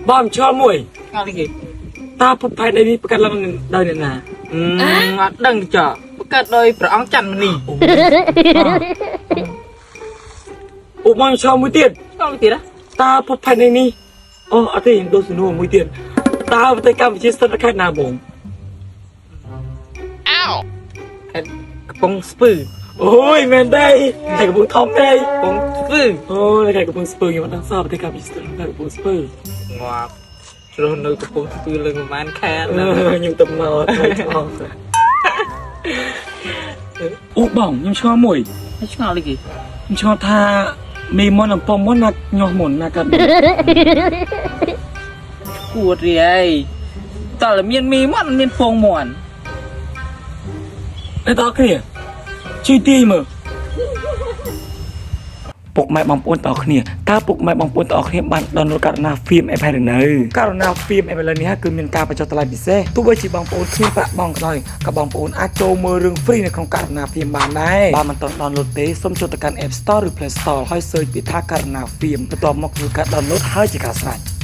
បងឆ្ងល់មួយ ឆ្ងល់គេ តើភពផែនដីនេះបង្កើតឡើងដោយអ្នកណា អឺអត់ដឹងចោបង្កើតដោយព្រះអង្គច័ន្ទមនី អូបងឆ្ងល់មួយទៀត ឆ្ងល់ទៀតហ៎ តើភពផែនដីនេះអូអត់ទេខ្ញុំដូរសំណួរមួយទៀតតើប្រទេសកម្ពុជាស្ថិតនៅខេត្តណាបង ខេត្តកំពង់ស្ពឺ អូយមែនទេខេត្តកំពង់ធំទេ កំពង់ស្ពឺ អូយខេត្តកំពង់ស្ពឺខ្ញុំអត់ដឹងសោះប្រទេសកម្ពុជាស្ថិតនៅកំពង់ស្ពឺ ងាប់ជ្រុះនៅកំពង់ស្ពឺលើប្រហែលខែ អឺខ្ញុំទៅមកថ្មីឆ្ងល់អូបងខ្ញុំឆ្ងល់មួយ ឆ្ងល់គេ ខ្ញុំឆ្ងល់ថាមីមុននិងពងមុនណាញាស់មុនណាកាត់មុន គួតរីអីតើមានមីមាន់មានពងមាន់ អ្នកទាំងអស់គ្នាជួយទាយមើលពុកម៉ែបងប្អូនទាំងអស់គ្នាតើពុកម៉ែបងប្អូនទាំងអស់គ្នាបាន download ករណា film app ហើយឬនៅករណា film app ឥឡូវនេះគឺមានការបញ្ចុះតម្លៃពិសេសទោះបីជាបងប្អូនគ្មានប្រាក់បង់ក៏ដោយក៏បងប្អូនអាចចូលមើលរឿង free នៅក្នុងករណា film បានដែរបើមិនទាន់ download ទេសូមចូលទៅកាន់ App Store ឬ Play Store ហើយ search ពាក្យថាករណា film បន្ទាប់មកធ្វើការ download ហើយជាការស្រេច។